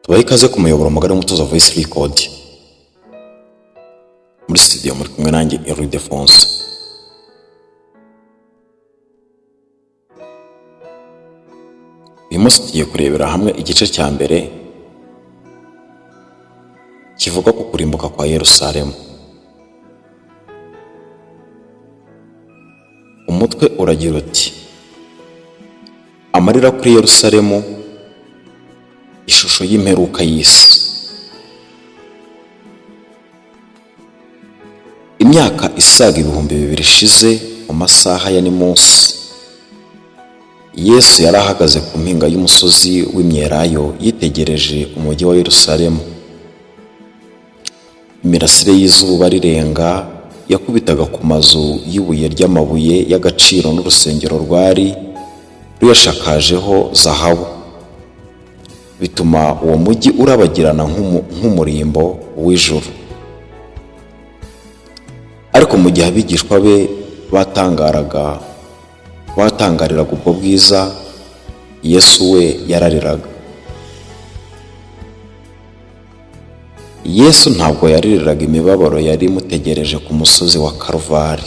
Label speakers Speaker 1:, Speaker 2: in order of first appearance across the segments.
Speaker 1: Tubahe ikaze ku muyoboro mugari w'Umutuzo Voice Record. Muri studio muri kumwe nanjye Ildefonse. Uyu munsi tugiye kurebera hamwe igice cya mbere kivuga ku kurimbuka kwa Yerusalemu. Umutwe uragira uti: Amarira kuri Yerusalemu, ishusho y'imperuka y'isi. Imyaka isaga 2000 ishize, mu masaha ya nimunsi, Yesu yari ahagaze ku mpinga y'umusozi w'Imyelayo, yitegereje umujyi wa Yerusalemu. Imirasire y'izuba rirenga yakubitaga ku mazu y'ibuye ry'amabuye y'agaciro n'urusengero rwari ruyashakajeho zahabu, bituma uwo mujyi urabagirana nk'umurimbo w'ijuru. Ariko mu gihe abigishwa be batangariraga ubwo bwiza, Yesu we yarariraga. Yesu ntabwo yaririraga imibabaro yari imutegereje ku musozi wa Karuvari,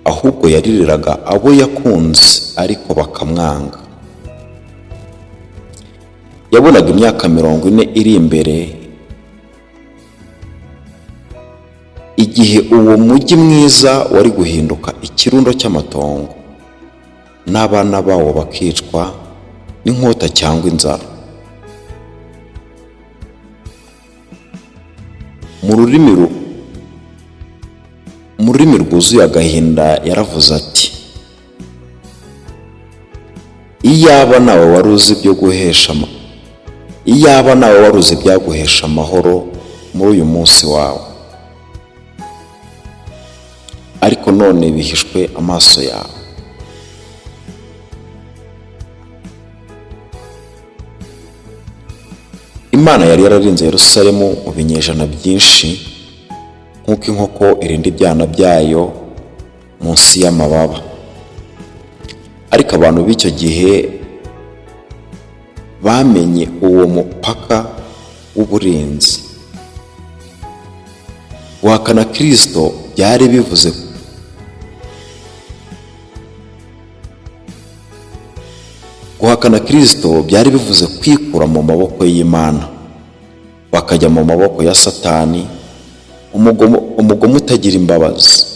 Speaker 1: ahubwo yaririraga abo yakunze ariko bakamwanga. Yabonaga imyaka 40 iri imbere, igihe uwo mujyi mwiza wari guhinduka ikirundo cy'amatongo, n'abana bawo bakicwa n'inkota cyangwa inzara. Mu rurimi rwuzuye agahinda yaravuze ati: "Iyaba nawe wari uzi ibyo guhesha, iyaba nawe wari uzi ibyaguhesha amahoro muri uyu munsi wawe, ariko none bihishwe amaso yawe." Imana yari yararinze Yerusalemu mu binyejana byinshi, nk'uko inkoko irinda ibyana byayo munsi y'amababa. Ariko abantu b'icyo gihe bamenye uwo mupaka w'uburinzi. Guhakana Kirisito byari bivuze Guhakana Kirisito byari bivuze kwikura mu maboko y'Imana bakajya mu maboko ya Satani, umugome utagira imbabazi.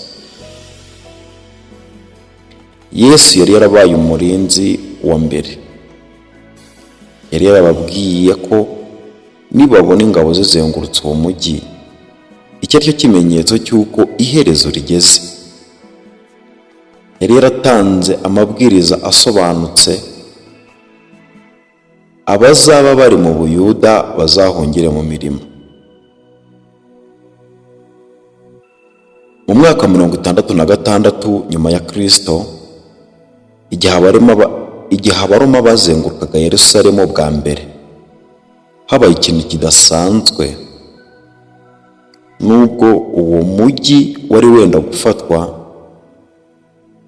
Speaker 1: Yesu yari yarabaye umurinzi wa mbere. Yari yarababwiye ko nibabona ingabo zizengurutse uwo mujyi, icyo ari cyo kimenyetso cy'uko iherezo rigeze. Yari yaratanze amabwiriza asobanutse: abazaba bari mu Buyuda bazahungire mu mirima. Mu mwaka 66 nyuma ya Kristo, igihe Abaroma bazengurukaga Yerusalemu bwa mbere, habaye ikintu kidasanzwe. Nubwo uwo mujyi wari wenda gufatwa,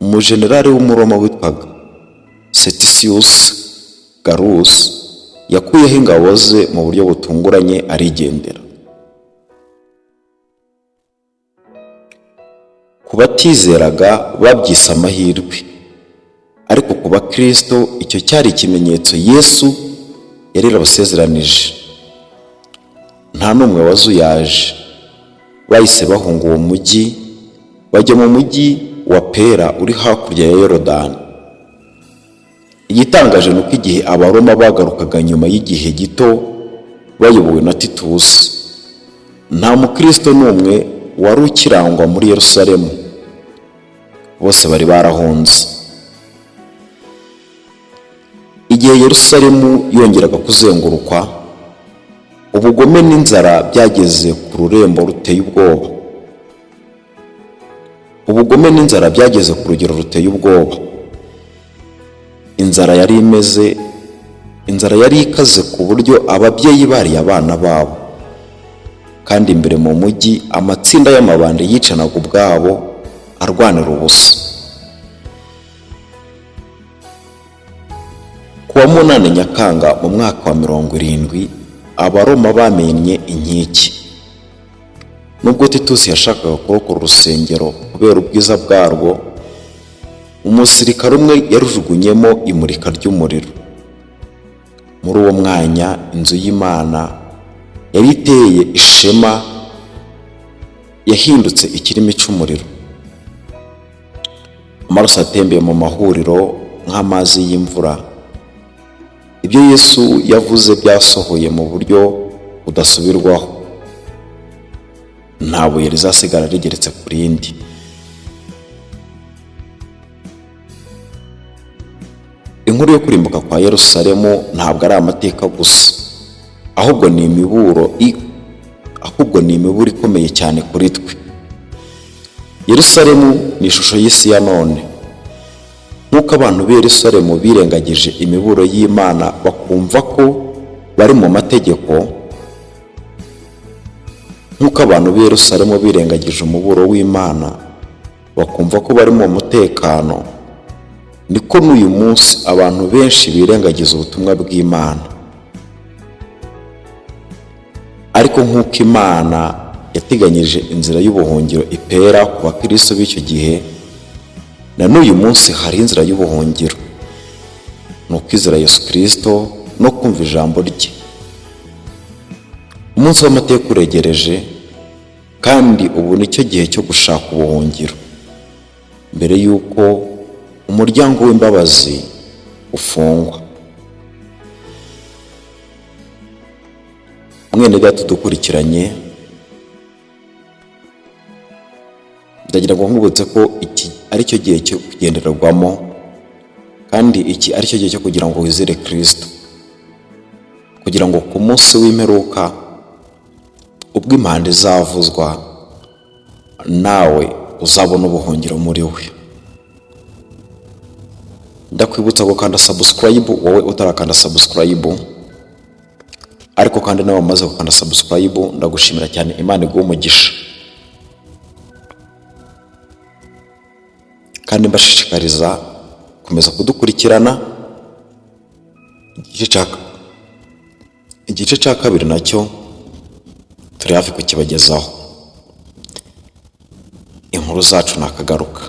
Speaker 1: umujenerali w'Umuroma witwaga Cestius Gallus yakuyeho ingabo ze mu buryo butunguranye, arigendera. Ku batizeraga babyise amahirwe, ariko ku bakristo icyo cyari ikimenyetso Yesu yari yarabasezeranije. Nta n'umwe wazuyaje. Bahise bahunga uwo mujyi, bajya mu mujyi wa Pera uri hakurya ya Yorodani. Igitangaje ni uko igihe Abaroma bagarukaga nyuma y'igihe gito bayobowe na Titusi, nta mukristo n'umwe wari ukirangwa muri Yerusalemu. Bose bari barahunze. Igihe Yerusalemu yongeraga kuzengurukwa, ubugome n'inzara byageze ku rurembo ruteye ubwoba. Ubugome n'inzara byageze ku rugero ruteye ubwoba. Inzara yari ikaze ku buryo ababyeyi bariye abana babo, kandi imbere mu mujyi amatsinda y'amabandi yicanaga ubwabo arwanira ubusa. Ku wa 8 Nyakanga mu mwaka wa 70, Abaroma bamennye inkike. Nubwo Titusi yashakaga kurokora urusengero kubera ubwiza bwarwo, umusirikare umwe yarujugunyemo imurika ry'umuriro. Muri uwo mwanya, inzu y'Imana yari iteye ishema yahindutse ikirimi cy'umuriro. Amaraso atembeye mu mahuriro nk'amazi y'imvura. Ibyo Yesu yavuze byasohoye mu buryo budasubirwaho: nta buye rizasigara rigeretse ku rindi. Inkuru yo kurimbuka kwa Yerusalemu ntabwo ari amateka gusa, ahubwo ni imiburo ikomeye cyane kuri twe. Yerusalemu ni ishusho y'isi ya none. Nk'uko abantu b'i Yerusalemu birengagije imiburo y'Imana bakumva ko bari mu mategeko, nk'uko abantu b'i Yerusalemu birengagije umuburo w'Imana bakumva ko bari mu mutekano, niko n'uyu munsi abantu benshi birengagiza ubutumwa bw'Imana. Ariko nk'uko Imana yateganyije inzira y'ubuhungiro ipera ku bakristo b'icyo gihe, na n'uyu munsi hari inzira y'ubuhungiro: ni ukwizera Yesu Kristo no kumva ijambo rye. Umunsi w'amateka uregereje, kandi ubu nicyo gihe cyo gushaka ubuhungiro mbere y'uko umuryango w'imbabazi ufungwa. Mwene data dukurikiranye, ndagira ngo nkubutse ko iki ari cyo gihe cyo kugendererwamo, kandi iki ari cyo gihe cyo kugira ngo wizere Kristo, kugira ngo ku munsi w'imperuka, ubwo impanda izavuzwa, nawe uzabona ubuhungiro muri we. Ndakwibutsa gukanda subscribe, wowe utarakanda subscribe. Ariko kandi nawe wamaze gukanda subscribe, ndagushimira cyane, Imana iguhe umugisha. Kandi mbashishikariza gukomeza kudukurikirana. Igice cya kabiri nacyo turi hafi kukibagezaho. Inkuru zacu nakagaruka.